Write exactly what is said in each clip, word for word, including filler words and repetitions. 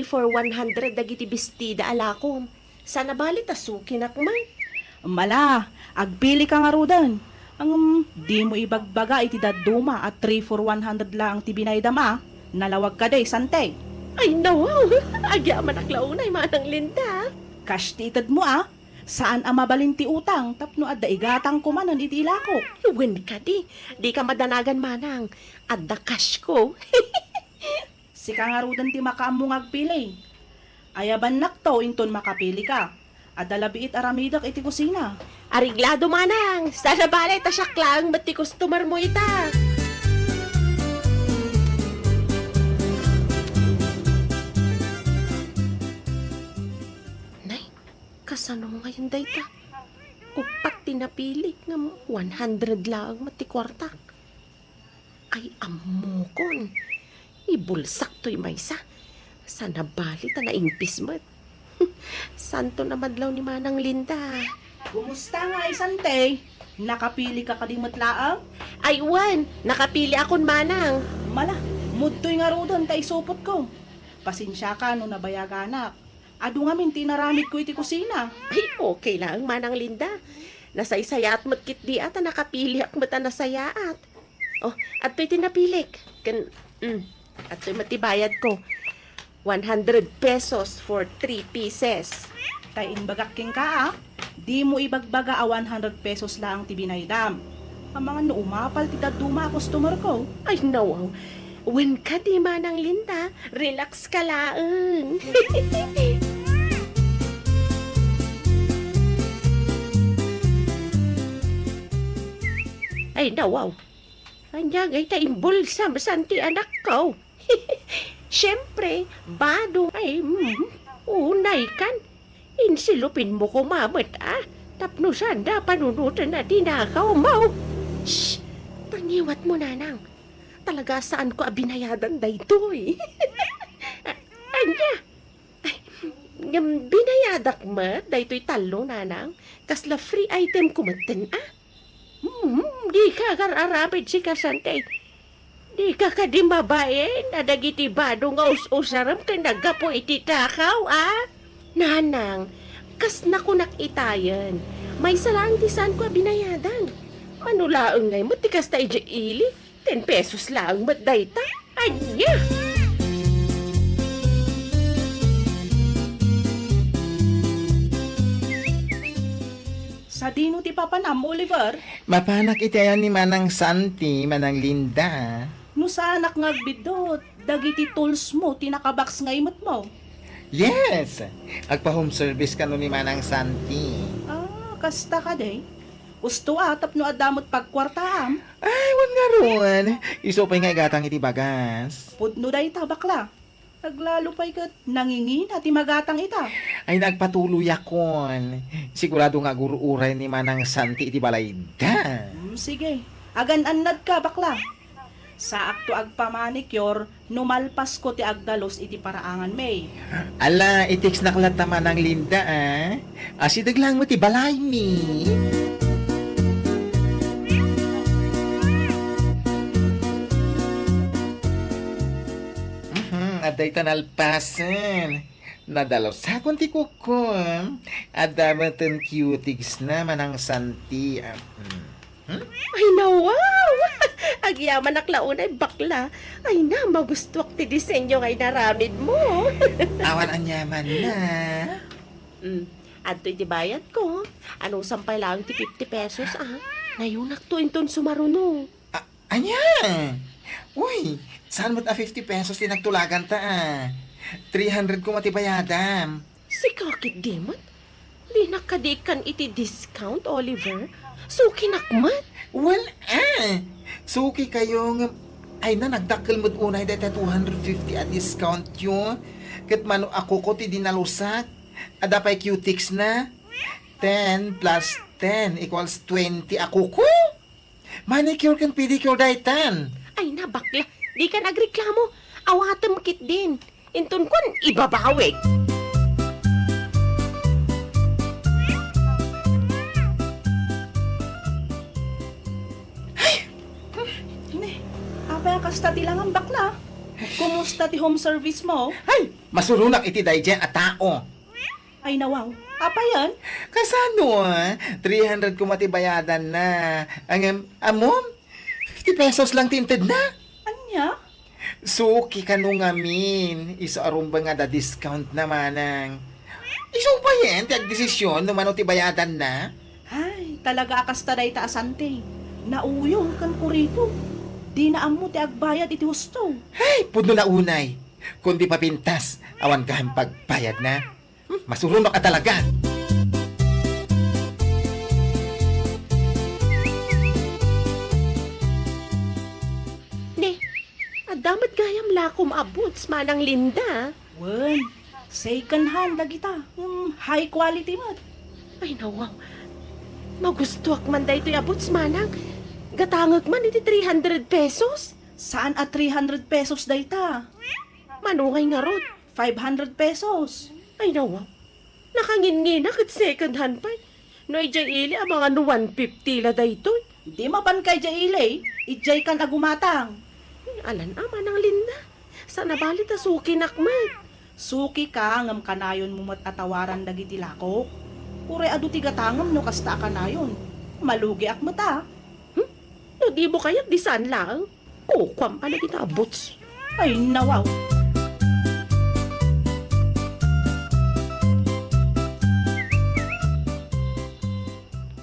for one hundred dagiti bestida a lakom. Saan a bali ta sukinak met. Mala, agpilika ngaruden. Ngem, dimo ibagbaga iti dadduma a three for one hundred laeng ti binaydam a. Nalawag kadi, Sante? Ay, nawaw! Agyamanak la unay, Manang Linda. Cash ti itedmo a. Saan a mabalin ti utang tapno adda igatangko manen iti ilako. Wen kadi, dika madanagan, Manang. Adda cashko. Sika ngaruden ti makaammo nga agpili. Ayabannakto inton makapilika. Adda la biit aramidek iti kusina. Areglado, Manang. Saan a bali ta siak laeng met ti customermo ita. Nay, kasano ngayen dayta? Uppat ti napilik ngem one hundred laeng met ti kuartak. Ay, ammokon. Ibulsak toy maysa. Saan a bali ta naingpis met. Santo na madlaw ni Manang Linda. Kumusta ngay, Sante? Nakapilika kadi met laeng? Ay, wen, nakapiliakon, Manang. Mala, mudtoy ngaruden ta isupotko. Pasensiaka no nabayaganak. Adu ngamin ti inaramidko iti kusina. Ay, okay laeng, Manang Linda. Nasaysayaat met ketdi a ta nakapiliak met a nasayaat. Oh, adtoy ti napilik. Ken, mm, adtoy met ti bayadko. One hundred pesos for three pieces. Ta imbagak kenka a, dimo ibagbaga a one hundred pesos laeng ti binaydam. Amangan no umapal ti dadduma a customerko. Ay, nawaw. Wen kadi, Manang Linda, relax ka laeng. Ay, nawaw. Ania ngay ta imbulsam, Sante, anakko? Siempre, bado. Ay, mm, unay kan. Insilupinmo koma met, a? Tapno saan da panunoten a dinakawmo. Shh! Pangiwatmo, Nanang. Talaga saanko a binayadan daytoy. A-, ania? Ay, ngem binayadak met daytoy tallo, Nanang. Kasla free itemko metten, a? Hmm, dika agar-aramid sika, Sante. Dika kadi mabain a dagiti bado nga us-usarem ken naggapu iti takaw, a? Nanang, kas nakunak itayen, maysa laeng ti saanko a binayadan. Mano laeng ngay met ti kasta idiay ili, ten pesos laeng met dayta. Ania? Sadino ti papanam, Oliver? Mapanak iti ayan ni Manang Santi, Manang Linda. No saanak nga agbiddut, dagiti toolsmo ti nakabox nga imetmo? Yes! Agpa-home service kano ni Manang Santi. Ah, kasta kadi? Usto a tapno adda met pagkuartaam? Ay, wen ngarud. Isu pay nga igatang iti bagas. Pudno dayta, bakla. Aglalo pay ket nangingina ti magatang ita. Ay, nagpatuloyakon. Sigurado nga agur-uray ni Manang Santi iti balayda. Hmm, sige. Agan-annadka, bakla. Saakto agpamanicure no malpasko ti agdalus iti paraanganmi. Ala, i-textnak latta, Manang Linda, a. Asideg laeng met ti balaymi. Mhm, adda ita nalpasen. Nadalusakon ti kukom. Adda met ti cutingsna, Manang Santi, a. Hmm. Hmm? Ay, nawaw! Agyamanak la unay, bakla. Ay na, magustuak ti disenyo nga inaramidmo. Awan aniamanna. Hmm. Adtoy ti bayadko. Anusam pay laeng ti fifty pesos, a. Nayonakto inton sumaruno. A-, ania? Uy, saan met a fifty pesos ti nagtulaganta, a? Three hundred koma ti bayadam. Sika ketdi met? Dinak kadi ikkan iti discount, Oliver? Sukinak met? Well, a, sukikayo ngem, ay na, nagdakkel met unay dayta two hundred fifty a discountyo. Ket mano a kuko ti dinalusak? Adda pay cutingsna? Ten plus ten equals twenty a kuko? Manicure ken pedicure daytan. Ay na, bakla, dikan agreklamo. Awatem ketdin. Inton kuan, ibabawig. Ay! Ne, apay a kasta ti langam, bakla? Kumusta ti home service mo? Ay, masuronak iti daydiay a tao. Ay, nawaw. Apayen? Kasano, ah? Three hundred koma ti bayadanna. Ngem, ammom? Fifty pesos lang ti intedna. Ania? Suki kano ngamin, isu a rumbeng nga adda discount na manang. Isu payen ti agdesisyon no mano ti bayadanna? Ay, talaga a kasta dayta a Santi. Nauyo ken kuripot. Dina ammo ti agbayad iti husto. Ay, pudno la unay. Kundi papintas, awan gayam pagbayadna. Hmm, masuronok a talaga. Ne, adda met gayam lakom a boots, Manang Linda. Wen, second hand dagita. Hmm, high quality met. Ay, nawaw. Magustuak man daytoy a boots, Manang. Gatangek man iti three hundred pesos. Saan a three hundred pesos dayta? Mano ngay ngarud? Five hundred pesos. Ay, nawaw. Nakanginnginak ket second hand pay. No idiay ili, amangan no one fifty la daytoy. Di mapan ka idiay ili, idiay kan a gumatang. Alan a, Manang Linda. Saan a bali ta sukinak met. Suki ka, ngem kanayonmo met a tawaran dagiti lakok. Uray adu ti gatangem no kasta a kanayon. Malugiak met a. Hmm? No dimo kayat, di saan laeng. Kukuam a nagita a boots. Ay, nawaw.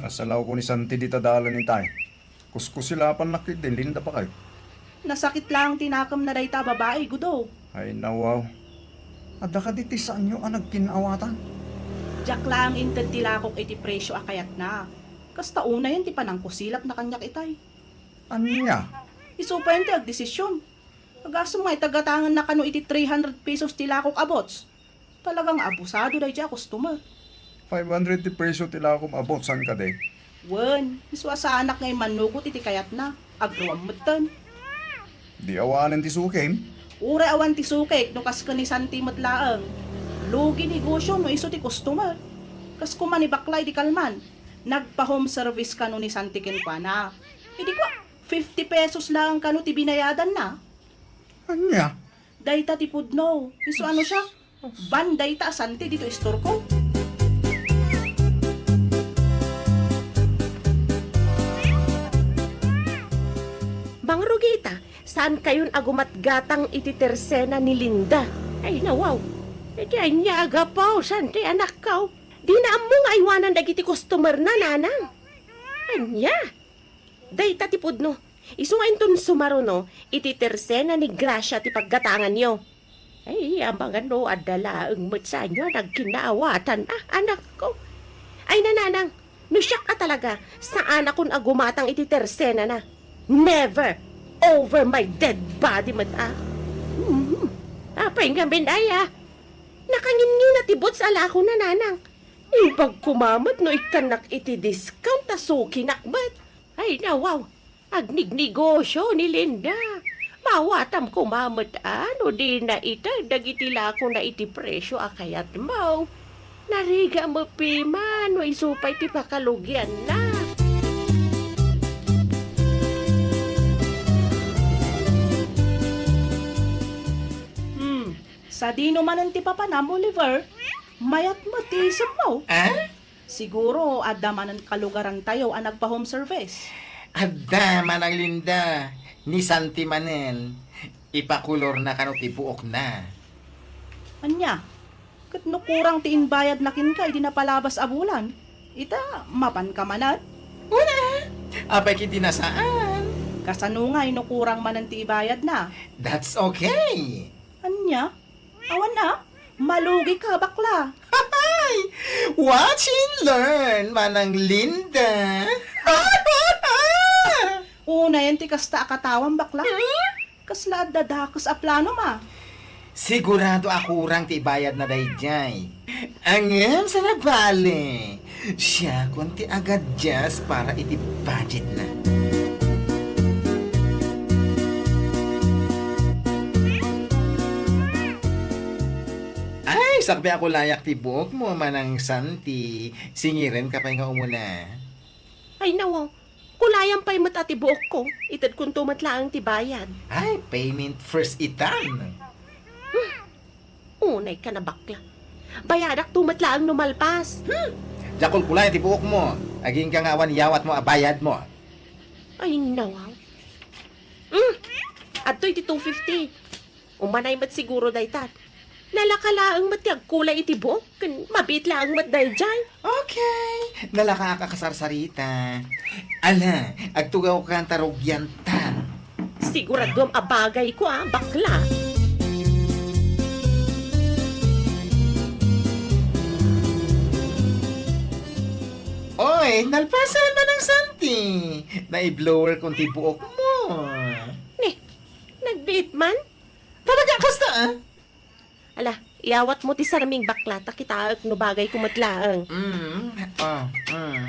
Nasalawko ni Santi dita dalan itay. Kuskusilapannak ketdi ni Linda, bakay. Nasakit laeng ti nakemna dayta a babai, Gudo. Ay, nawaw. Adda kadi ti saanyo a nagkinnaawatan? Diak laeng inted ti lakok iti presio a kayatna. Kasta unayen ti panangkusilapna kaniak itay. Ania? Isu payen ti agdesisyon. Agasem nga itagatangenna kano iti three hundred pesos ti lakok a boots. Talaga nga abusado daydiay a customer. Five hundred ti presyo ti lakom a boots, saan kadi? Wen, isu a saanak nga immannugot iti kayatna. Agruam metten. Di awanen ti sukim? Uray awan ti sukik no kas ken ni Santi met laeng. Lugi negosyo no isu ti customer. Kas koma ni bakla idi kalman, nagpa-home service kano ni Santi kenkuana. Idi kua, fifty pesos laeng kano ti binayadanna. Ania? Dayta ti pudno. Isu ano siya? Ban dayta a Santi dito istorko. Mangrugi ita, saan kayon a gumatgatang iti tersena ni Linda? Ay, nawaw. Iti ania a gapu, Santi, anakko? Dina ammo nga aywanan dagiti customer na, nanang. Ania? Dayta ti pudno. Isu nga inton sumaruno, iti tersena ni Gracia ti paggatanganyo. Ay, amangan no adda laeng met saanyo a nagkinnaawatan, ah, anakko. Ay, nananang, no siak a talaga, saanakon a gumatang iti tersenana. Never! Over my dead body met, ah. Mm. Apay ngamin, ay, ah. Nakanginnginat ti boots a lakona, nanang. Imbag koma met no ikkannak iti discount a sukinak met. Ay, nawaw, agnignegosyo ni Linda. Maawatam koma met a no dina ited dagiti lakona iti presyo a kayatmo. Narigat met pay man no isu pay ti pakalugianna. Hmm, sadino manen ti papanam, Oliver? Mayat met ti isipmo. Ah? Siguro, adda manen kalugarantayo a nagpa-home service. Adda, Manang Linda, ni Santi manen. Ipakolorna kano ti buokna. Ania? Ket no kurang ti imbayadna kenka idi napalabas a bulan, ita, mapanka manen? Una! Apay ketdi a saan? Kasano ngay no kurang manen ti ibayadna? That's okay! Ania? Awan a, malugika, bakla. Watch and learn, Manang Linda. Unayen ti kasta a katawam, bakla. Hmm? Kasla adda dakes a planom a. Sigurado a kurang ti ibayadna daydiay. Ngem saan a bale. Siakon ti agadjust para iti budgetna. Ay, sakbay a kulayak ti buokmo, Manang Santi. Singirenka pay nga umuna. Ay, nawaw. Kulayam pay met a ti buokko, itedkonto met laeng ti bayad. Ay, payment first itan. Unay ka na, bakla. Bayadakto met laeng no malpas. Hmm. Diak kulkulayan ti buokmo. Agingga nga awan iyawatmo a bayadmo. Ay, nawaw. Hmm. Adtoy ti two fifty. Umanay met siguro dayta. Nalaka laeng met ti agkulay iti buok, ken mabiit laeng met daydiay. Okay. Nalakaak a kasarsarita. Ala, agtugawkan ta rugianta. Siguraduam a bagayko, a, bakla. Oy, nalpasan man ang santi. Nai-blower kon ti buokmo. Ni, nagbiit man? Talaga, kasta, ah? Ala, iyawatmo ti sarming, bakla, ta kitaek no bagayko met laeng. Mm, oh, mm.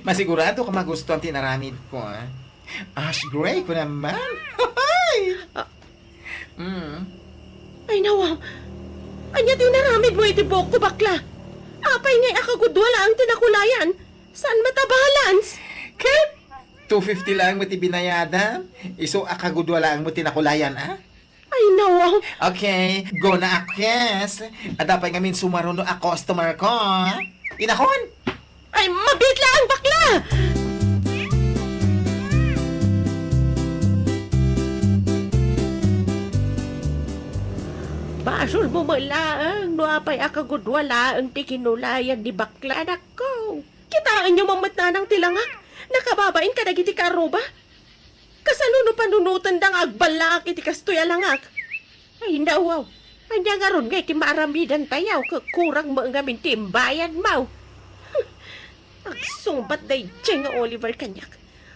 Masigurado ka magustuhan ti inaramidko, ah. Ash gray ko naman. Hoy! Ah. Mm. Ay, nawa. Ania ti inaramidmo iti buokko, bakla? Apay ngay a kagudua laeng ti nakulayan? Saan met a balance? Ket two fifty laeng met ti binayadam. Isu a kagudua laeng met ti nakulayan, ah? Ay, nawa. Okay, go na, Akes. Adda pay ngamin sumaruno a customer ko. Inakon! Ay, mabiit laeng, bakla! Basolmo met laeng no apay a kagudua laeng ti kinulayan ni bakla, anakko. Kitaenyo man met, nanang, ti langak. Nakababain kadagiti kaarruba. Kasano no panunotenda nga agballaak iti kastoy a langak? Ay, nawaw. Ania ngarud ngay ti maaramidantayo ket kurang met ngamin ti imbayadmo? Agsungbat daydiay nga Oliver kaniak.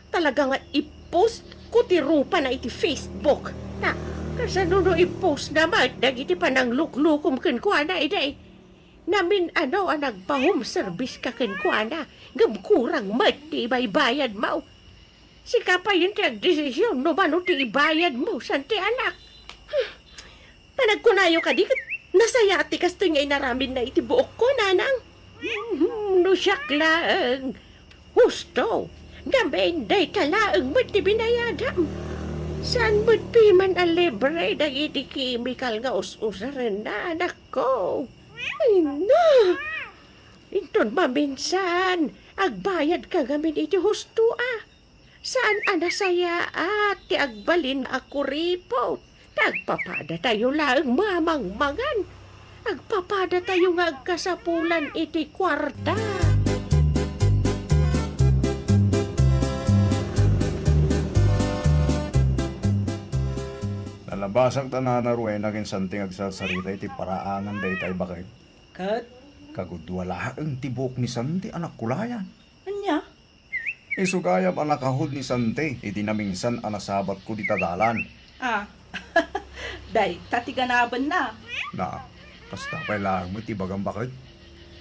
Talaga nga i-post ko ti rupana iti Facebook. Ta, kasano no i-post na met dagiti panangluklukom kenkuana idi? Namin-ano a nagpa-home service ka kenkuana, ngem kurang met ti ibaybayadmo. Sika payen ti agdesision no mano ti ibayadmo, Santi, anak. Hmm. Panagkunayo kadi ket nasayaat ti kastoy nga inaramidna iti buokko, nanang? Hmm, no siak laeng. Husto. Ngamin, dayta laeng met ti binayadam. Saan met piman a libre dagiti kemikal nga us-usarenna, anakko? Ay, na! Inton maminsan, agbayadka ngamin iti husto a. Saan a nasayaat ti agbalin a kuripot? Ta agpapadatayo laeng mamangmangan. Agpapadatayo nga agkasapulan iti kuarta. Nalabasak ta nana Rowena ken Santi nga agsarsarita iti paraangan dayta a baket. Ket? Kagudua laeng ti buok ni Santi a nakulayan. Ania? Isu gayam a nakahod ni Santi idi naminsan a nasabatko dita dalan. Ah, dayta ti ganabenna. Na, kasta pay laeng met ti ibagam, baket?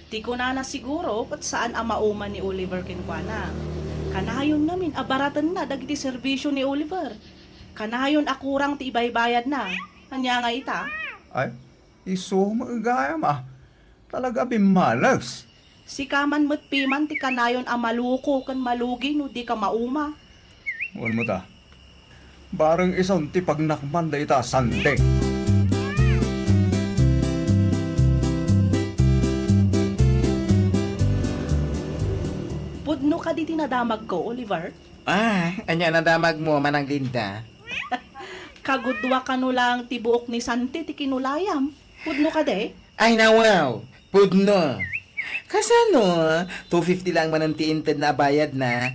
Ti kunana siguro, ket saan a mauma ni Oliver kenkuana. Kanayon ngamin a baratenna dagiti serbisio ni Oliver. Kanayon a kurang ti ibaybayadna. Ania nga ita? Ay, isu met gayam a. Talaga a bimmales. Sika man met piman ti kanayon a maluko ken malugi no dika mauma. Wen met a. Bareng isun ti pagnakman dayta a Santi. Pudno kadi ti nadamagko, Oliver? Ah, ania a nadamagmo, Manang Linda? Kagudua kano laeng ti buok ni Santi ti kinulayam. Pudno kadi? Ay, nawaw! Pudno! Kasano? Two fifty laeng manen ti intedna a bayadna.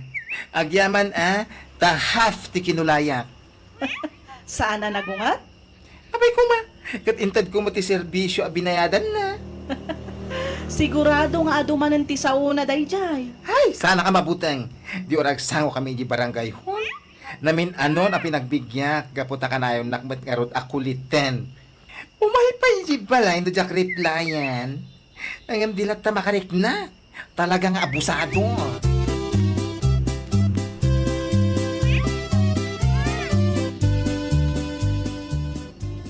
Agyaman a, ta half ti kinulayak. Saan a nagunget? Apay koma, ket intedko met ti serbisio a binayadanna. Sigurado nga adu manen ti saona daydiay. Ay, saanak a mabuteng. Di uragsangokami idiay barangay hall. Namin-anon a pinagbigyak gapu ta kanayonnak met ngarud a kuliten. Umay pay idiay balay no diak replyan. Ngem di latta makarikna. Talaga nga abusado.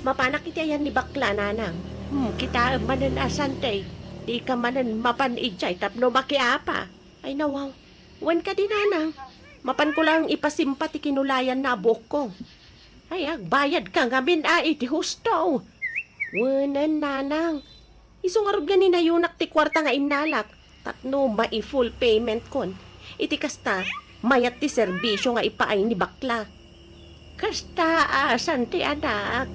Mapanak iti ayan ni bakla, nanang. Hmm, kitaem manen a Santi. Dika manen mapan idiay tapno makiapa. Ay, nawaw. Wen kadi, nanang? Mapanko lang ipasimpa ti kinulayanna a buokko. Ay, agbayadka ngamin a iti husto. Wen, nanang. Isu ngarud nga ninayonak ti kuarta nga innalak tapno mai-full paymentkon. Iti kasta, mayat ti serbisio nga ipaay ni bakla. Kasta a, Santi anak,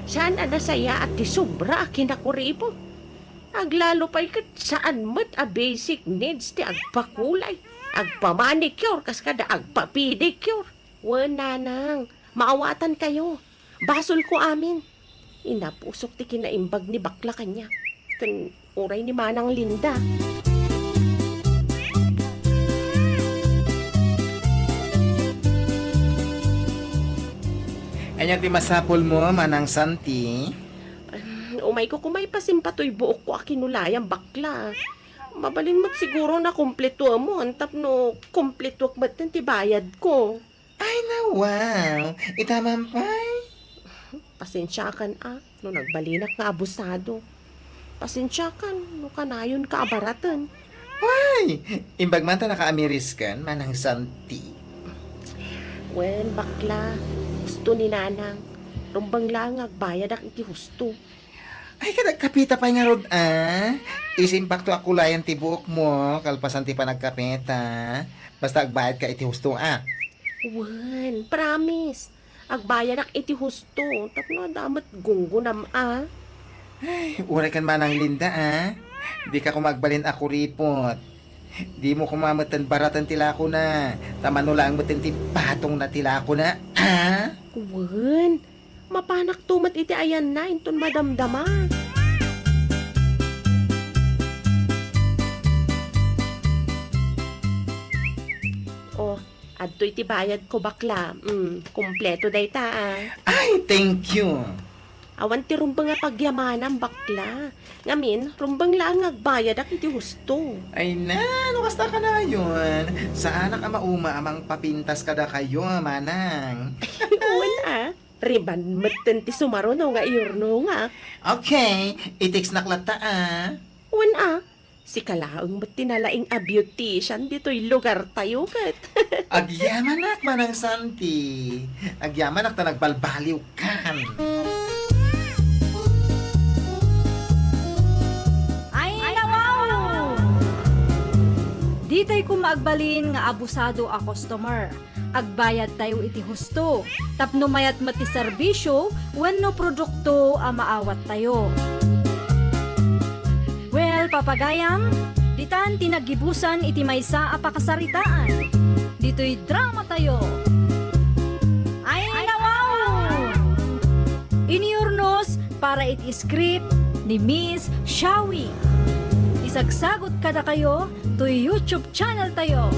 saan a nasayaat ti sobra a kinakuripot. Aglalo pay ket saan met a basic needs ti agpakulay, agpamanicure, kas kada agpapedicure. Wen, nanang, maawatankayo. Basolko amin. Inapusok ti kinaimbag ni bakla kaniak ken uray ni Manang Linda. Ania ti masapulmo, Manang Santi? Umayko koma ipasimpa toy buokko a kinulayan, bakla. Mabalin met siguro a kumpletoemon tapno kumpletoek metten ti bayadko. Ay, nawaw. Ita man pay? Pasensiakan a no nagbalinak nga abusado. Pasensiakan no kanayonka a baraten. Ay! Imbag man ta nakaamiriskan, Manang Santi. Wen, bakla, husto ni Nanang. Rumbeng laeng nga agbayadak iti husto. Ay, kada agkapeta pay ngarud, a? Isimpakto a kulayan ti buokmo, kalpasan ti panagkapeta. Basta agbayadka iti husto, a? Wen, promise. Agbayadak iti husto, tapno adda met gunggonam, a? Ay, uray kan Manang Linda, a? Dika koma agbalin a kuripot. Dimo koma metten baraten ti lakona, ta mano laeng metten ti patongna ti lakona, a? Wen, mapanakto met iti ayanna inton madamdama. Oh, adtoy ti bayadko, bakla. Mm, kompleto dayta, a. Ay, thank you. Awan ti rumbeng a pagyamanam, bakla. Ngamin, rumbeng laeng nga agbayadak iti husto. Ay na, no kasta kanayon, saanak a mauma a mangpapintas kadakayo, manang. Wen, a. Riban metten ti sumaruno nga iyurnongak. Okay, i-textnak latta, a. Wen, a. Sika laeng met ti nalaing a beautician ditoy lugartayo ket. Agyamanak, Manang Santi. Agyamanak ta nagbalbaliwkan. Ay, nawaw! Ditay koma agbalin nga abusado a customer. Agbayadtayo iti husto tapno mayat met ti serbisio wenno produkto a maawattayo. Well, papagayam, ditan ti naggibusan iti maysa a pakasaritaan. Ditoy dramatayo. Ay, nawaw! Iniyurnos para iti script ni Miss Shawi. Isagsagot kadakayo toy YouTube channel tayo,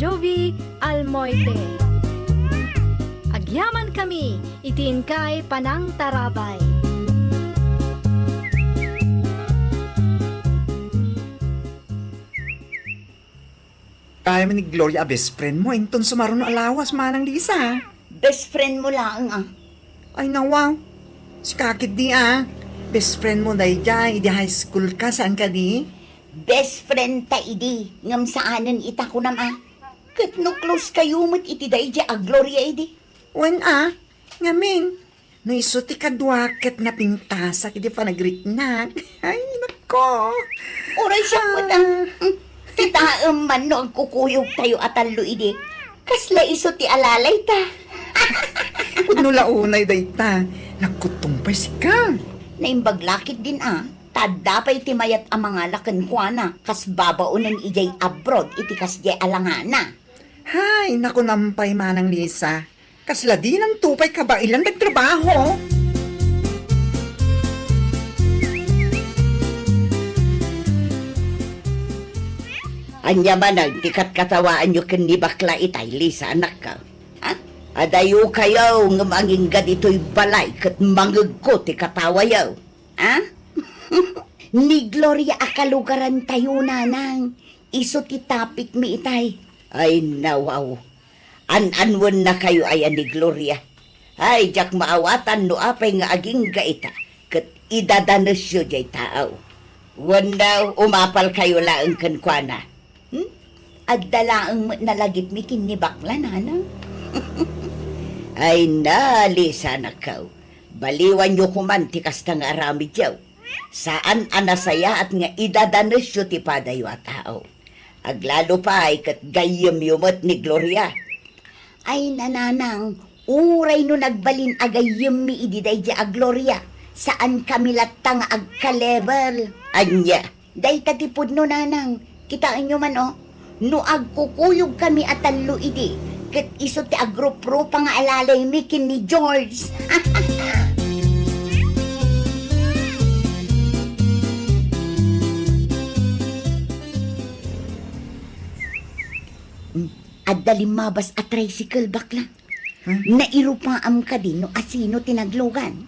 Jovi Almoite. Agyamankami iti inkay panangtarabay. Kayam ni Gloria a best friend mo, inton sumaruno a lawas, Manang Lisa. Best friend mo laeng, a. Ay, nawaw. Sika ketdi, a. Best friend mo daydiay, idi high school ka, saan kadi? Best friend ta idi, ngem saanen ita kunam, a. Ket no close kayo met iti daydiay a Gloria idi. Wen, a. Ngamin, no isu ti kadua ket napintasak iti panagriknak. Ay, nako. Uray siak met, a. Ah. Hmm. Ti taem man no agkukuyogtayo a tallo idi. Kasla isu ti alalayta. Pudno la unay dayta. Nagkuttong pay sika. Naimbag la ketdin, a. Ta adda pay ti mayat a mangala kenkuana kas babaonen idiay abroad iti kasdiay a langana. Hay, nakunam pay, Manang Lisa. Kasla dinanto pay kabaelan dagtrabaho. Ania manen ti katkatawaanyo ken ni bakla itay, Lisa, anakko? Ha? Adayokayo ngem agingga ditoy balay ket mangegko ti katawayo. Ha? Ni Gloria a kalugarantayo, nanang. Isu ti topic mi itay. Ay, nawaw. An-anwennakayo aya ni Gloria? Ay, diak maawatan no apay nga agingga ita, ket idadanesyo diay taaw. Wenno, umapalkayo laeng kenkuana. Hmm? Adda laeng met nalagipmi ken ni bakla, nanang. Ay na, Lisa, anakko. Baliwanyo koman ti kasta nga aramidyo. Saan a nasayaat nga idadanesyo ti padayo a tao. Aglalo pay ket gayyemyo met ni Gloria. Ay, nanang, uray no nagbalin a gayyemmi idi daydi a Gloria, saankami latta nga agka-level. Ania? Dayta ti pudno, nanang. Kitaenyo man, o. No agkukuyogkami a tallo idi, ket isu ti agruprupa nga alalaymi ken ni George. Adda limmabas a tricycle, bakla. Hmm? Nairupaam kadi no asino ti naglugan?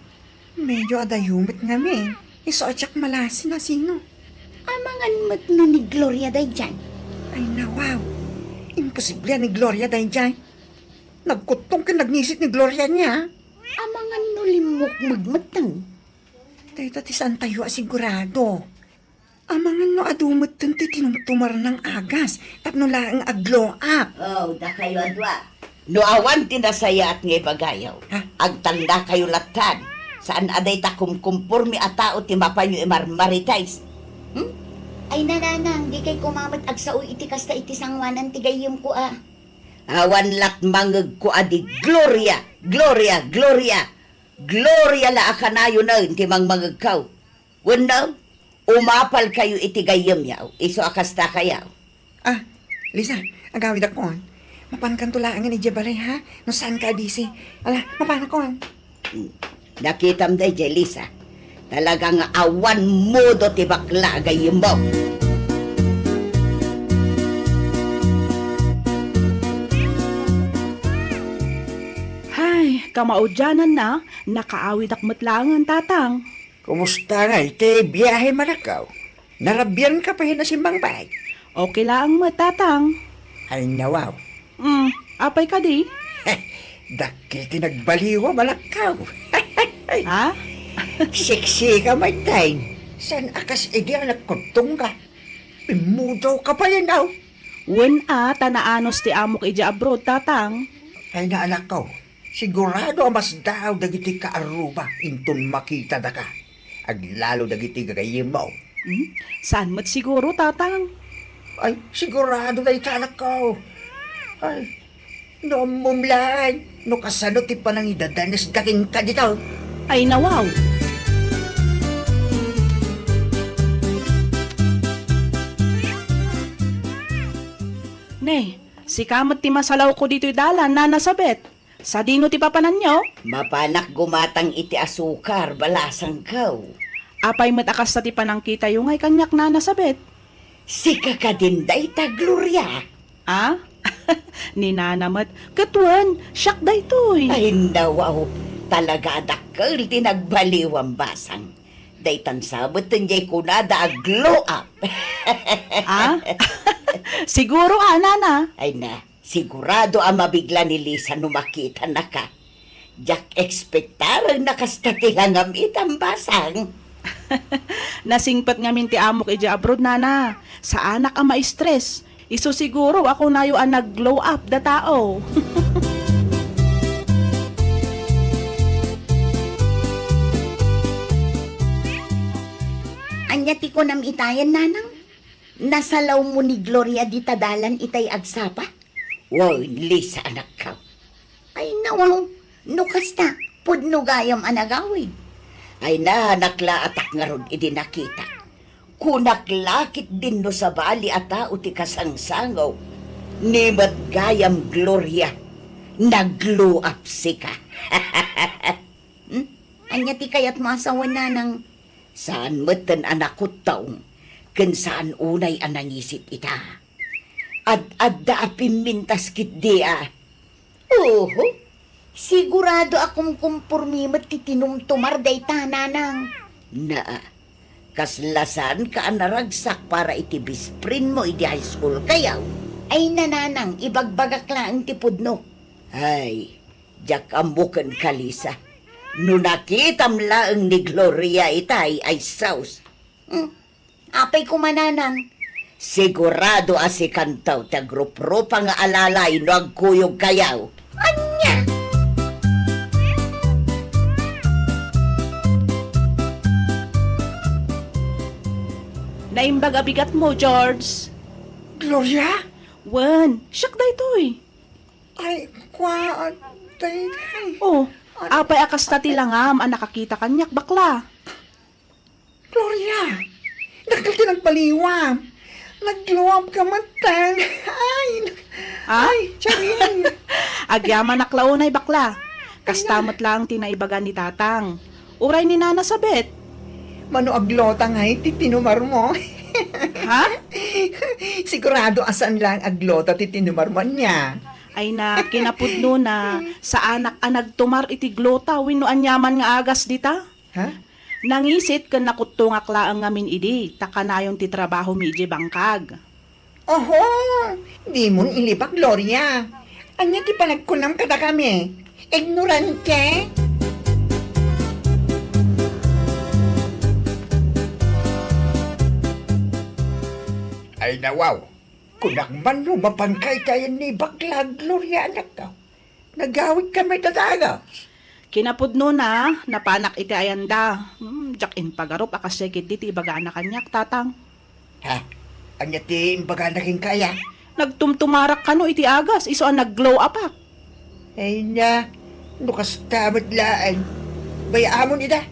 Medyo adayo met ngamin. Isu a diak malasi no asino. Amangan met no ni Gloria daydiay. Ay, nawaw. Imposible a ni Gloria daydiay. Nagkuttong ken nagnisit ni Gloria nia. Amangan no limmukmeg metten. Dayta ti saantayo a sigurado. Amangan no adu metten ti tinumtumarna nga agas tapno laeng ag-glow up. Oh, dakayo a dua. No awan ti nasayaat nga ibagayo, ha? Agtallakayo lattan. Saan a dayta kumkumpormi a tao ti mapanyo imarmarites. Hmm? Ay, nanang, dikay koma met agsao iti kasta iti sangoanan ti gayyemko a. Awan latmangegko a di Gloria, Gloria, Gloria. Gloria la a kanayonen ti mangmangegko. Wenno, umapalkayo iti gayyemyo, isu a kastakayo. Ah, Lisa, agawidakon. Mapankanto laengen idiay balay, ha? No saanka a busy. Ala, mapanakon. Hmm. Nakitam daydiay, Lisa. Talaga nga awan modo ti bakla a gayyemmo. Hay, kamaudiananna, nakaawidak met laengen, Tatang. Kumusta ngay ti biahem, anakko? Narabianka pay a simmangpet? Okay laeng met, Tatang. Ay, nawaw. Mm, apay kadi? Dakkel ti nagbaliwam, anakko. Ha? Seksika met, Tay. Saan a kas idi a nagkuttongka? Immudawka pay, no? Wen a, ta naanus ti amok idiay abroad, Tatang. Ay, na, anakko. Sigurado a masdaaw dagiti kaarruba inton makitadaka. Aglalo dagiti gagayyemmo. Hmm? Saan met siguro, Tatang? Ay, sigurado dayta, anakko. Ay, no ammom laeng no kasano ti panangidadanesda kenka dita. Ay, nawaw! Ne, sika met ti masalawko ditoy dalan, Nana Sabet. Sadino ti papananyo? Mapanak gumatang iti asukar, balasangko. Apay met a kasta ti panangkitayo ngay kaniak, Nana Sabet? Sika kadin dayta, Gloria? Ah? Ni Nana met, ket wen, siak daytoy. Ay, nawaw, talaga a dakkel ti nagbaliwam, basang. Daytan sabet ti kunada a glow up. Ah? Siguro, ah, Nana. Ay na, sigurado a mabigla ni Lisa no makitanaka. Diak ekspektareng a kasta ti langam itan, basang. Nasingpet ngamin ti amok idiay abroad, Nana. Saanak a ma-stress. Isu siguro a kunayo a nag-glow up da tao. Ania ti kunam itayen, Nanang? Nasalawmo ni Gloria dita dalan itay agsapa? Wen, Lisa, anakko. Ay, nawaw, no kasta, pudno gayam a nagawid. Ay, nanak la atak ngarud idi nakita. Kunak la ketdin no sabali a tao ti kasangsango. Ni met gayam, Gloria, nag-glow up sika. Hmm? Ania ti kayatmo a sawen, Nanang? Saan metten a nakuttong, ken saan unay a nangisit ita. Ad-adda a pimmintas ketdi a. Oho, sigurado a kumkumpormi met ti tinumtumar dayta, Nanang. Naa, kasla saanka a naragsak para iti best friend mo idi high school kayo? Ay, Nanang, ibagbagak laeng ti pudno. Ay, diak ammo kenka, Lisa. No nakitam laeng ni Gloria itay, ay sus. Hmm. Apay koma, Nanang, Sigurado a sikanto ti agruprupa nga alalay no agkuyogkayo. Ania? Naimbag a bigatmo, George. Gloria? Wen, siak daytoy. Ay, kua, tay, tay. Oh, apay a kasta ti langam a nakakita kaniak, bakla? Gloria, dakkel ti nagbaliwam. Nag-glow up ka met, tay. Ay, nak-, Ha? Ay, Charing. Agyamanak la unay, bakla. Kasta met laeng ti naibaga ni Tatang. Uray ni Nana Sabet. Mano aglota ngay ti tinumarmo? Ha? Sigurado a saan laeng aglota ti tinumarmo ania. Ay na, kinapudno na, saanak a nagtumar iti glota wenno aniaman nga agas dita. Ha? Nangisit ken nakuttongak laeng ngamin idi, ta kanayon ti trabahomi idiay bangkag. Oho, dimon ilibak, Gloria. Ania ti panagkunam kadakami? Ignorante? Ay, nawaw. Kunak man no mapanka iti ayan ni bakla, Gloria, anakko. Nagawidka met a dagas. Kinapudnona, napanak iti ayanda. Hmm, diak impagarup a kasdiay ketdi ti ibagana kaniak, Tatang. Ha? Ania ti imbagana kenka aya? Nagtumtumarak kano iti agas, isu a nag-glow upak. Ay na, no kasta met laeng, bay-amon ida.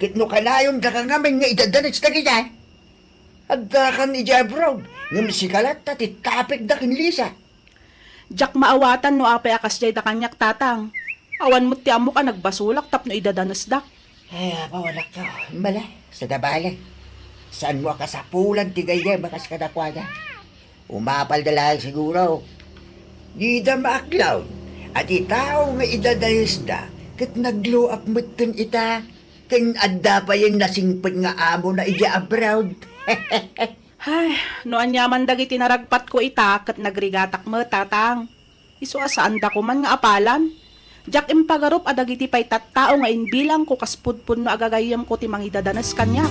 Ket no kanayon daka ngamin nga idadanes dagita, addakan idiay abroad, ngem sika latta ti tapekda ken Lisa. Diak maawatan no apay a kasdiay da kaniak, Tatang. Awan met ti ammok a nagbasolak tapno idadanesdak. Ay, apo, anakko, imbale, sada bale. Saanmo a kasapulan ti gayyem a kas kadakuada. Umapalda laeng siguro. Dida maaklon a ti tao nga idadanesda ket nag-glow up metten ita, ken adda payen nasingpet nga amona idiay abroad. Hay, no aniaman dagiti naragpatko ita ket nagrigatak met, Tatang. Isu a saanda koman nga apalan. Diak impagarup a dagiti pay tattao nga imbilangko kas pudpudno a gagayyemko ti mangidadanes kaniak.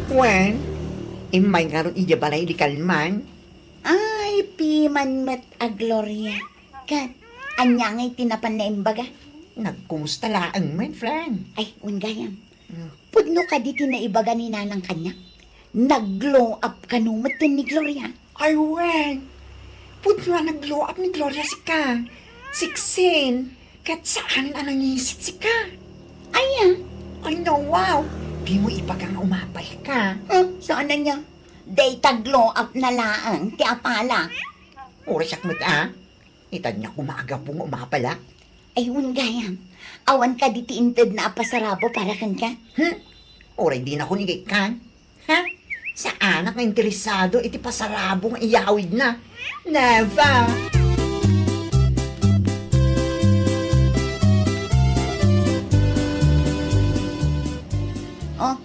Wen, immay ngarud idiay balay idi kalman? Ay, piman met a Gloria. Ket, ania ngay ti napan naimbaga? Nagkumusta laeng, my friend. Ay, wen gayam. Mm. Pudno kadi ti naibaga ni Nanang kaniak? Nag-glow up kano metten ni Gloria? Ay, wen. Pudno a nag-glow up ni Gloria sika. Siksin. Ket saan a nangisit sika. Aya? Ay, no, wow. Dimo ibaga nga umapalka. Huh? Saan ania? Dayta glow up na laeng ti apalak. Uray siak met, a? Itad nga koma a gapu nga umapalak. Ay, wen gayam. Awan kadi ti intedna a pasarabo para kenka? Hmm? Uray dinakon igikkan. Ha? Saanak nga interesado iti pasarabo nga iyawidna. Never! Oh,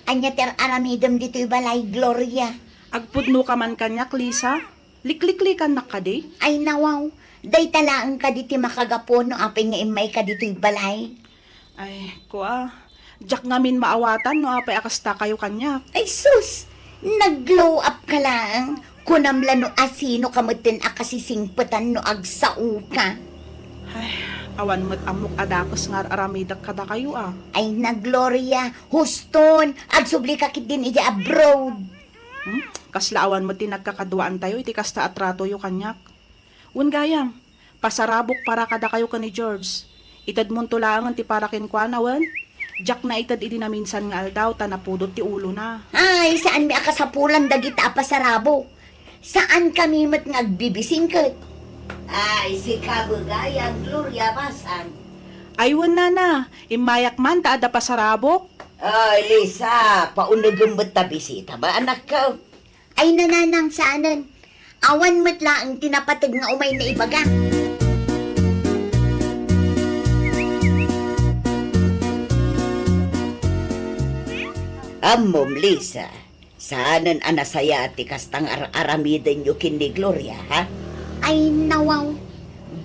ania ti ar-aramidem ditoy balay, Gloria? Agpudnoka man kaniak, Lisa? Likliklikannak kadi? Ay, nawaw. Dayta laeng kadi ti makagapu no apay nga immayka ditoy balay. Ay, kua, diak ngamin maawatan no apay a kastakayo kaniak. Ay, sus! Nag-glow up ka laeng. Kunam la no asino ka metten a kasisingpetan no agsaoka. Ay, awan met ammok a dakes nga ar-aramidek kadakayo, a. Ay na, Gloria, huston, agsubli ka ketdin idiay abroad. Hmm? Kasla awan met ti nagkakaduaantayo iti kasta a tratoyo kaniak. Wen gayam, pasarabok para kadakayo ken ni George. Itedmonto laengen ti para kenkuana, wen? Diak naited idi naminsan nga aldaw ta napudot ti ulona. Ay, saanmi a kasapulan dagita a pasarabok. Saankami met nga agbibisingket. Ay, sika met gayam, Gloria, basang. Ay, wen, nana, immayak man ta adda pasarabok. Ay, Lisa, paunegem met ta bisita ba, anakko? Ay, nananang, saanen. Awan met laeng ti napateg nga umay naibaga. Ammom, Lisa, saanen a nasayaat ti kasta nga ar-aramidenyo ken ni Gloria, ha? Ay, nawaw.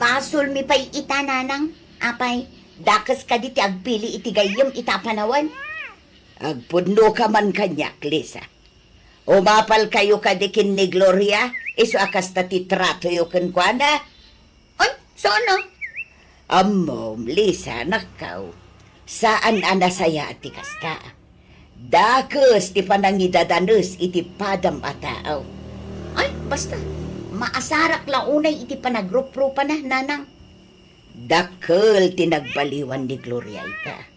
Basolmi pay ita, nanang. Apay, Dakes kadi ti agpili iti gayyem ita a panawen? Agpudnoka man kaniak, Lisa. Umapalkayo kadi ken ni Gloria, isu a kasta ti tratoyo kenkuana? Ay, saan a? Ammom, Lisa, anakko, saan a nasayaat ti kasta. Dakes ti panangidadanes iti padam a tao. Ay, basta, maasarak la unay iti panagruprupana, nanang. Dakkel ti nagbaliwan ni Gloria ita.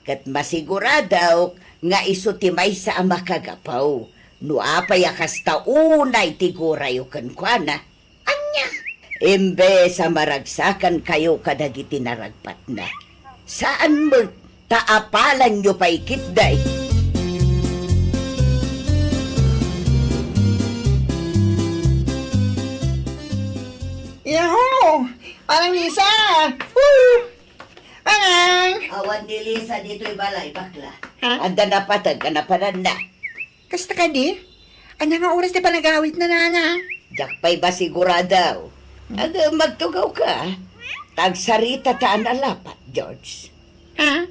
Ket masiguradok nga isu ti maysa a makagapu no apay a kasta unay ti gurayo kenkuana. Ania? Imbes a maragsakankayo kadagiti naragpatna, saan met ta apalanyo pay ketdi. Yahoo! Manang Lisa! Woo! Manang! Awan ni Lisa ditoy balay, bakla. Ha? Adda napateg a napadanna. Kasta kadi? Ania nga oras ti panagawidna, nanang? Diak pay masigurado. Aga, magtugawka. Agsarita ta a nalapat, George. Ha?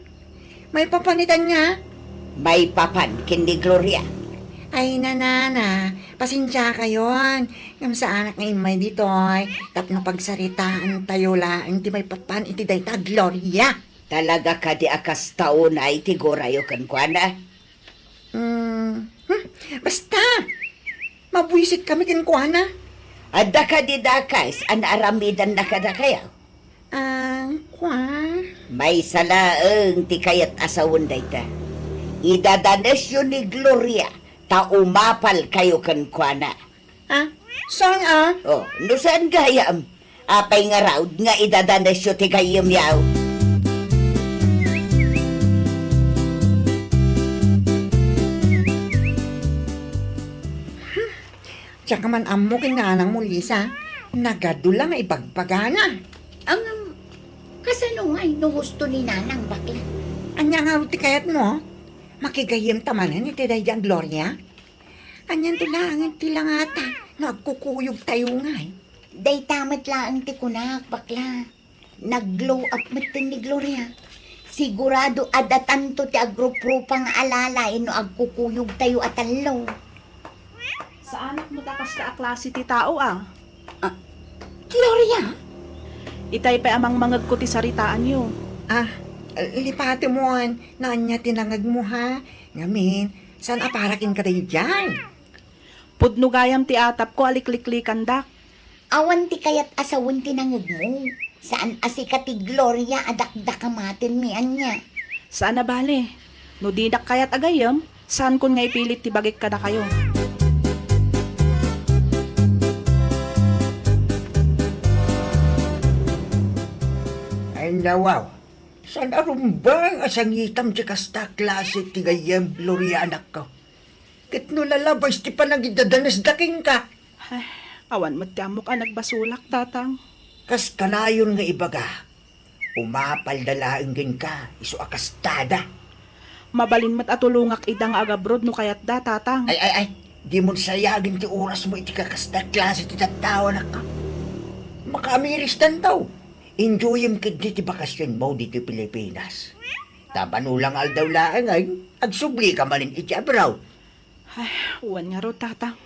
Maipapan ita ania? Maipapan ken ni Gloria. Ay, nanang, pasensiakayon. Ngem saanak nga immay ditoy tapno pagsaritaantayo laeng ti maipapan iti dayta a Gloria. Talaga kadi a kasta unay ti gurayo kenkuana? Hmm, hmm, basta! Mabuisitkami kenkuana. Adda kadi dakes a naaramidanna kadakayo? Ah, kua? Maysa laeng ti kayat a sawen dayta. Idadanesyo ni Gloria ta umapalkayo kenkuana. Ah, saan a? Oh, no saan gayam, apay ngarud nga idadanesyo ti gayyemyo? Diak man ammo ken nanangmo, Lisa. Nagadu la nga ibagbagana. Ngem, kasano ngay no husto ni nanang, bakla? Ania ngarud ti kayatmo? Makigayyemta manen iti daydi a Gloria? Anianto laengen ti langata no agkukuyogtayo ngay? Dayta met laeng ti kunak, bakla. Nag-glow up metten ni Gloria. Sigurado a datanto ti agruprupa nga alalay no agkukuyogtayo a tallo. Saanak met a kasta a klase ti tao a. Ah, Gloria? Itay pay a mangmangegko ti saritaanyo. Ah, lipatemon no ania ti nangegmo, ha? Ngamin, saan a para kenka daydiay? Pudno gayam ti atapko a likliklikandak. Awan ti kayat a sawen ti nangegmo. Saan a sika ti Gloria a dakdakamatenmi ania. Saan a bale. No dinak kayat a gayyem, saankon nga ipilit ti bagik kadakayo. Ay, nawaw. Saan a rumbeng a sangitam ti kasta a klase ti gayyem, Gloria, anakko? Ket no lalabas ti panangidadanesda kenka. Ay, awan met ti ammok a nagbasolak, Tatang. Kas kanayon nga ibaga, umapalda laeng kenka, isu a kastada. Mabalin met a tulongak ida nga agabrod no kayatda, Tatang. Ay, ay, ay, dimon sayagen ti orasmo iti kakasta a klase ti tattao, anakko. Makaamiristanto. Enjoyem ketdi ti bakasionmo ditoy Pilipinas. Ta mano la nga aldaw laeng ay agsublika manen iti abroad. Ay, wen ngarud, Tatang.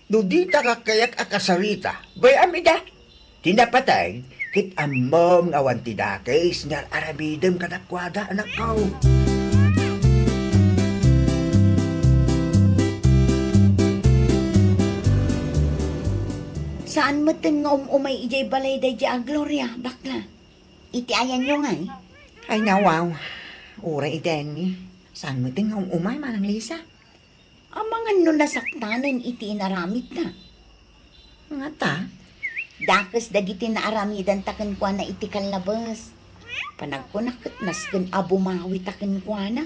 No dita ka kayat a kasarita, bay-am ida. Ti napateg, ket ammom nga awan ti dakes nga ar-aramidem kadakuada, anakko. Saan metten nga um-umay idiay balay daydiay a Gloria, bakla? Iti ayanyo ngay? Ay, nawaw. Uray iti ayanmi. Saan metten nga um-umay, Manang Lisa? Amangan no nasaktanen iti inaramidna. Ngata? Dakes dagiti naaramidanta kenkuana iti kallabes. Panagkunak ket nasken a bumawita kenkuana.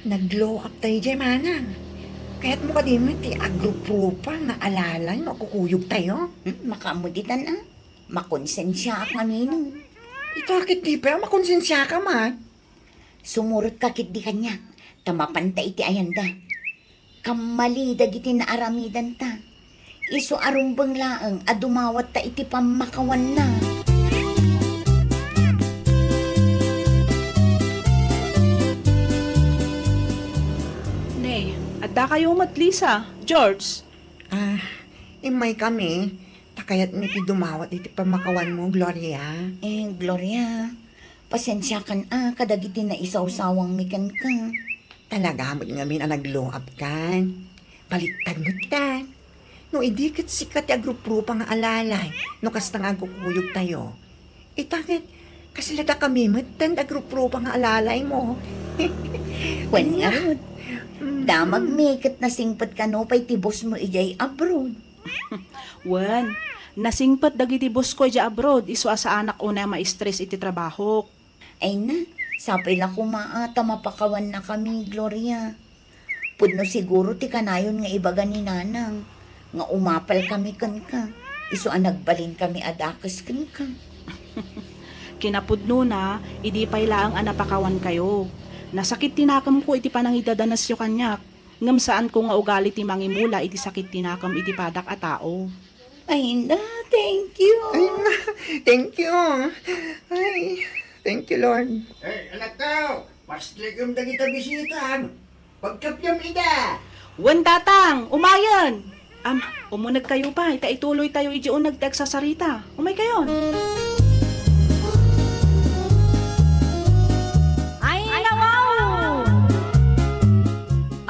Nag-glow up tayo diay, manang. Kayatmo kadi met ti agruprupa nga alalay no agkukuyogtayo? Hmm, makaammo ditan a. Makonsensiaak ngamin. Ita ket di pay a makonsensiaka met. Sumurotka ketdi kaniak, ta mapanta iti ayanda. Kammali dagiti naaramidanta. Isu a rumbeng laeng a dumawatta iti pammakawanna. Adda kayo met, Lisa, George. Ah, immay kami. Ta kayatmi ti dumawat iti pammakawanmo, Gloria. Eh, Gloria, pasensiakan a kadagiti naisawsawangmi kenka. Talaga met ngamin a nagluapkan. Baliktad met kan. No idi ket sika ti agruprupa nga alalay, no kasta nga agkukuyogtayo. Ita ket, kasla dakami metten ti agruprupa nga alalaymo. Wen ngarud, mm, damagmi ket nasingpet kano pay ti bossmo idiay abroad. Wen, nasingpet dagiti bossko idiay abroad, isu a saanak unay a ma-stress iti trabahok. Ay na, sapay la koma a ta mapakawannakami, Gloria. Pudno siguro ti kanayon nga ibaga ni Nanang nga umapalkami kenka, isu a nagbalinkami a dakes kenka. Kinapudnona, idi pay laeng a napakawankayo. Nasakit ti nakemko iti panangidadanesyo kaniak, ngem saanko nga ugali ti mangimula iti sakit ti nakem iti padak a tao. Ay na, thank you. Ay na, thank you. Ay, thank you, Lord. Eh, anak ko, paslikem dagita bisitam. Pagkapiam ida. Wen, Tatang, umayen. Am, umuneg kayo pay, ta ituloy tayo iti uneg ti agsasarita. Umay kayon. Ay, nawaw!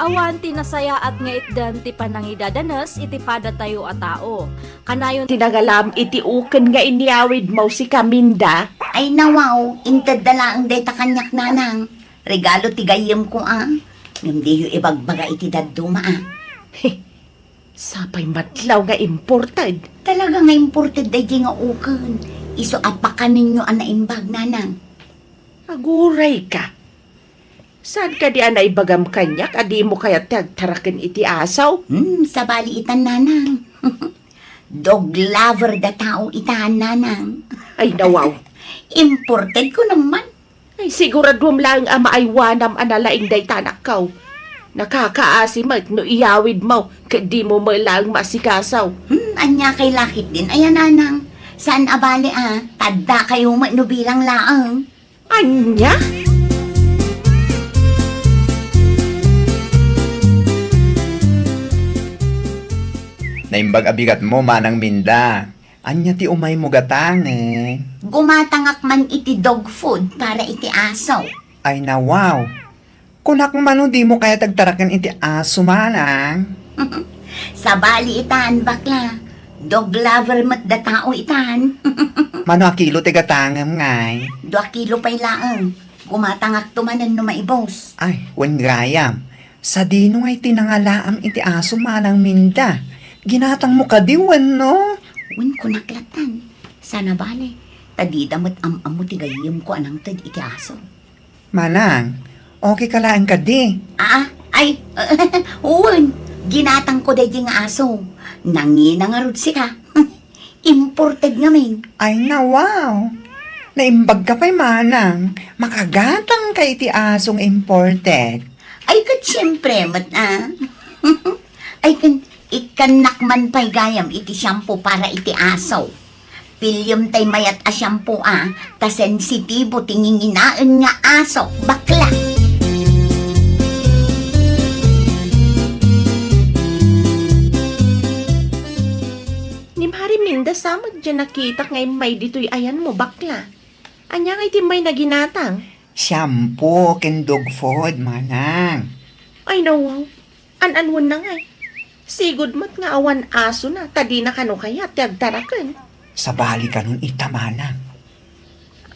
Awan ti nasayaat nga itdan ti panangidadanes iti padatayo a tao. Kanayon ti nangalam iti uken nga inyawidmo, sika Minda. Ay, nawaw, intedda laeng dayta kaniak, Nanang. Regalo ti gayyemko, a. Ngem diyo ibagbaga iti dadduma, a. Sapay matlaw nga imported. Talaga nga imported daydi nga uken. Isu a pakanenyo a naimbag, Nanang. Aguray ka. Saan kadi a naibagam kaniak a dimo kayat ti agtaraken iti aso? Hmm, sabali itan, Nanang. Dog lover da tao itan, Nanang. Ay, nawaw. Imported ko naman. Ay, siguraduam laeng a maaywanam a nalaing dayta, anakko. Nakakaasi met no iyawidmo ket dimo met laeng maasikaso. Hmm, ania kay lakit din aya, Nanang? Saan a bale, a? Tadda kayo met no bilang laeng. Ania? Naimbag a bigatmo, Manang Minda. Ania ti umaymo gatangen? Gumatangak man iti dog food para iti aso. Ay, nawaw. Kunak man no dimo kayat agtaraken iti aso, Manang. Sabali itan, bakla. Dog lover met da tao itan. Mano a kilo ti gatangem, ngay? Dua kilo pay laeng. Gumatangakto manen no maibos. Ay, wen gayam. Sadino ngay ti nangalaam iti aso, Manang Minda? Ginatangmo kadi wenno? Wen, kunak latan. Saan a bale, ta dida met am-ammo ti gayyemko a nangted iti aso. Manang, okay ka laeng kadi? Ah, ay, wen, ginatangko daydi nga aso. Nangina ngarud sika. Imported ngamin. Ay, nawaw. Naimbag ka pay, Manang. Makagatang ka iti aso nga imported. Ay, ket siempre met, a. Ay, ken, ikkannak man pay gayam iti shampoo para iti aso. Piliem tay mayat a shampoo, a, ta sensitibo ti nginginaen nga aso, bakla. Ni Mari Minda sa met diay nakitak nga immay ditoy ayanmo, bakla. Ania ngay ti immay na ginatang? Shampoo ken dog food, Manang. Ay, nawaw. An-anwen na ngay. Sigud met nga awan asona, ta dina kano kayat ti agtaraken. Sabali kanon ita, Manang.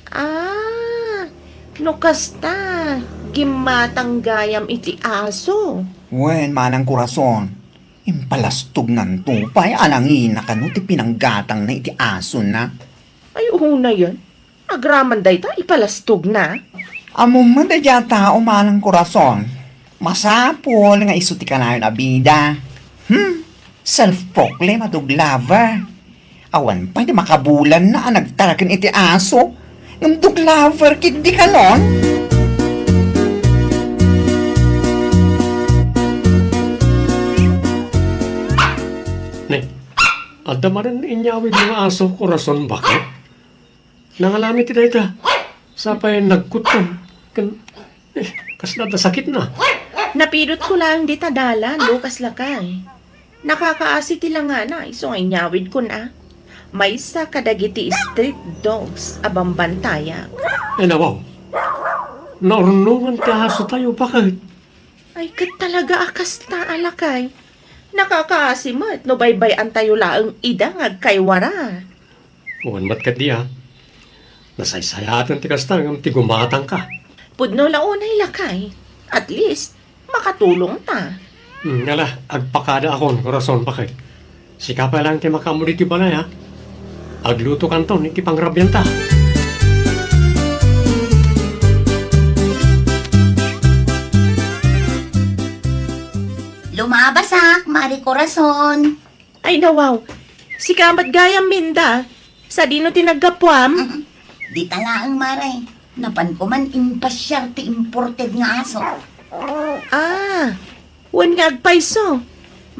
Ah, no kasta, gimmatang gayam iti aso. Wen, Manang Corazon, impalastognanto pay a nangina kano ti pinanggatangna iti asona. Ay, unayen. Agraman dayta, ipalastogna. Ammom met daydiay a tao, Manang Corazon. Masapul nga isu ti kanayon a bida. Hmm, self-proclaim a dog lover. Awan pay ti makabulanna a nagtaraken iti aso. Ngem dog lover ketdi kanon. Ne, adda manen inyawidmo nga aso, Corazon, bako? Nangalami ti dayta. Sapay nagkutton. Ken, eh, kasla adda sakitna. Napidotko laeng dita dalan, Lucas, lakay. Nakakaasi ti langana, isu nga inyawidkon a. Maysa kadagiti street dogs a bambantayak. Ay, nawaw. Naurnongan ti asotayo, baket. Ay, ket talaga a kasta a lakay. Nakakaasi met no baybay-antayo laeng ida nga agkaiwara. Wen met kadi a. Nasaysayaaten ti kasta ngem ti gumatangka. Pudno la unay lakay. At least, makatulongta. Hmm, ala, agpakadaakon, Corazon, baket. Sika pay laeng ti makaammo ditoy balay, a. Aglutokanton iti pangrabianta. Lumabasak, Mari Corazon. Ay, nawaw. Sika met gayam, Minda. Sadino ti naggapuam? Mm. Dita laeng, Mare. Napanko man impasiar ti imported nga aso. Ah, wen nga agpayso.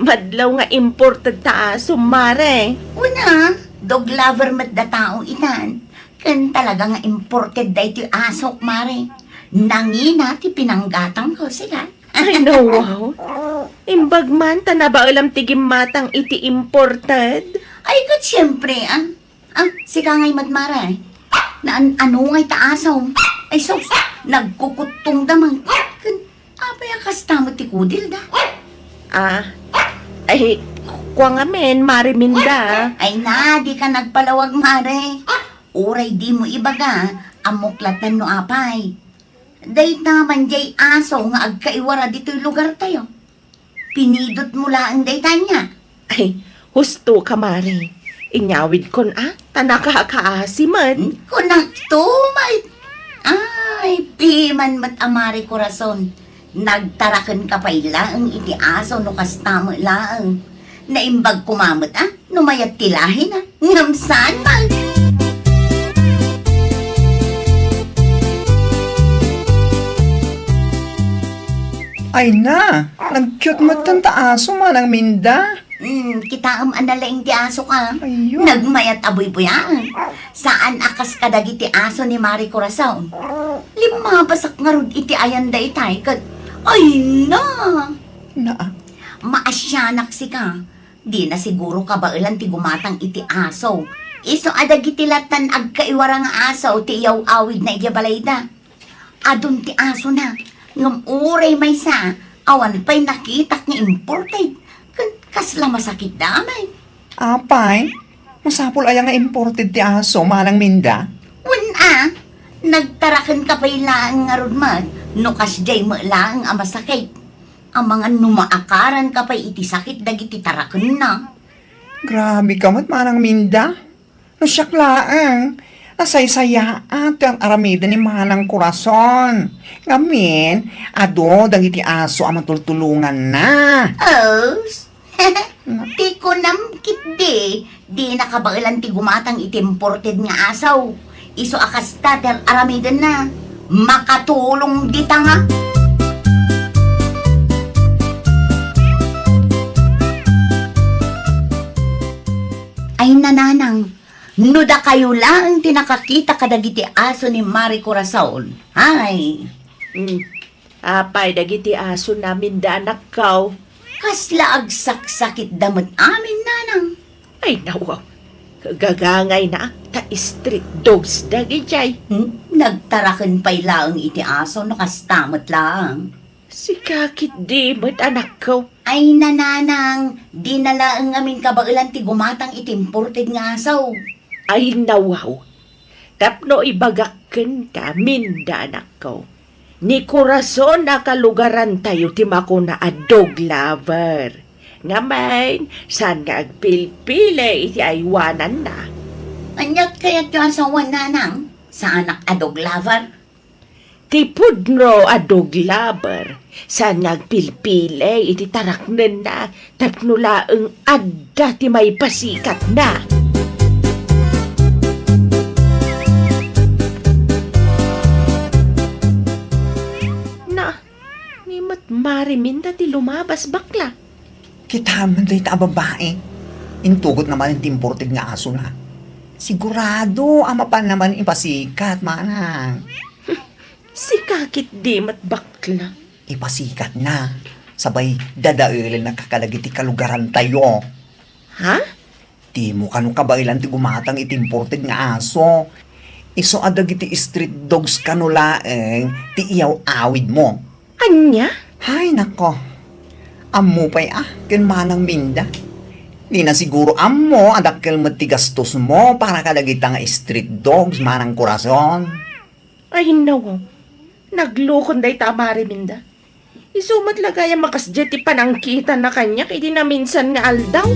Madlaw nga imported ta aso, Mare. Wen a, dog lover met da tao itan. Ken talaga nga imported daytoy asok, Mare. Nangina ti pinanggatangko, sika. Ay, nawaw. Imbag man ta nabaelam ti gimmatang iti imported. Ay, ket siempre, a. A, sika ngay met, Mare. Naan-ano ngay ta aso. Ay, sus, nagkukuttongda man. Ken, apay a kasta met ti kudilda? A, ay, kua ngamin, Mare Minda. Ay na, dika nagpalawag, Mare. Uray dimo ibaga, ammok latta no apay. Dayta man diay aso nga agkaiwara ditoy lugartayo. Pinidotmo laeng dayta ania? Ay, husto ka, Mare. Inyawidkon a, ta nakakaasi met. Hmm, kunakto met. Ay, piman met a, Mare Corazon. Nagtarakenka pay laeng iti aso no kasta met laeng. Naimbag koma met a, no mayat ti lahina. Ngem saan man. Ay na, nag-cute met ta aso, Manang Minda. Hmm, kitaem a nalaing ti asoka. Ayun. Nagmayat a buybuyaen. Saan a kas kadagiti aso ni Mari Corazon. Limmabasak ngarud iti ayan daytay ket, ay na! Naa. Maasianak sika. Dina siguro kabaelan ti gumatang iti aso. Isu a dagiti lattan agkaiwara nga aso ti iyaw-awidna idiay balayda. Adun ti asona, ngem uray maysa, awan pay nakitak nga imported. Ken kasla masakit damay. Apay, masapul aya nga imported ti aso, Manang Minda? Wen a, nagtarakenka pay laeng ngarud met, no kasdiay met laeng a masakit. Amangan no maakaranka pay iti sakit dagiti tarakenna. Grabe ka met, Manang Minda. No siak laeng, nasaysayaat ti ar-aramiden ni Manang Corazon. Ngamin, adu dagiti aso a matultulonganna. Os, ti kunam ketdi, dina kabaelan ti gumatang iti imported nga aso. Isu a kasta ti ar-aramidenna. Makatulong dita nga. Ay, nanang, no dakayo laeng ti nakakita kadagiti aso ni Mari Corazon, ay. Mm. Apay dagiti aso namin da anakkaw? Kasla agsaksakitda met amin, nanang. Ay, nawaw. Gagangayna, ta street dogs dagijay. Hmm? Nagtaraken pay laeng iti aso no kasta met laeng. Sika ketdi met anakko. Ay, nanang, dina laeng ngamin kabaelan ti gumatang iti imported nga aso. Ay, nawaw. Tapno ibagak kenka, Minda, anakko. Ni Corazon a kalugarantayo ti makuna a dog lover. Ngamin, saan nga agpilpili iti aywananna? Aniat kayatyo a sawen, nanang? Saanak a dog lover? Ti pudno a dog lover, saan nga agpilpili iti taraknenna tapno laeng adda ti maipasikatna. Na, ni met Mari Minda ti lumabas, bakla. Kitaem man dayta a babai. Intugotna man ti imported nga asona. Sigurado a mapanna man ipasikat, manang. Sika ketdi met bakla. Ipasikatna, sabay dadaelenna kadagiti kalugarantayo. Ha? Dimo kano kabaelan ti gumatang iti imported nga aso. Isu a dagiti street dogs kano laeng ti iyaw-awidmo. Ania? Hay, nako. Ammo pay a, ken Manang Minda. Dina siguro ammo a dakkel met ti gastos mo para kadagita nga street dogs, Manang Corazon. Ay, nawaw. Naglukon dayta a Mare Minda. Isu met la gayam a kasdiay ti panangkitanna kaniak idi naminsan nga aldaw.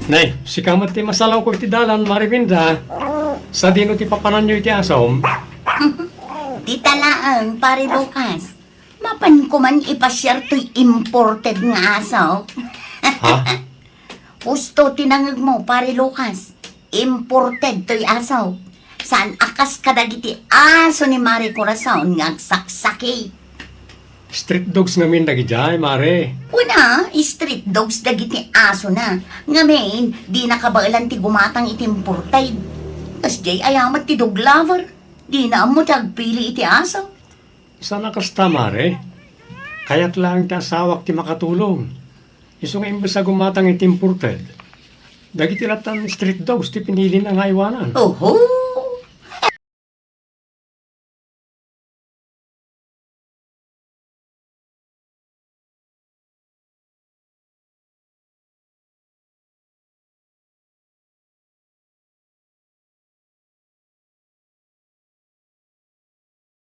Nay, sika met ti masalawko iti dalan, Mare Minda. Sadino ti papananyo iti asom? Dita laeng, Pare Lucas. Mapanko man ipasiar toy imported nga aso. Ha? Husto ti nangegmo, Pare Lucas. Imported toy aso. Saan a kas kadagiti aso ni Mare Corazon nga agsaksakit. Street dogs ngamin dagidiay, Mare. Wen a, street dogs dagiti asona. Ngamin, dina kabaelan ti gumatang iti imported. Kasdiay aya met ti dog lover. Dina ammo ti agpili iti aso. Saan a kasta, Mare. Kayat laeng ti asawak ti makatulong. Isu nga imbes a gumatang iti imported, dagiti latan street dogs ti pinilina nga aywanan. Oho!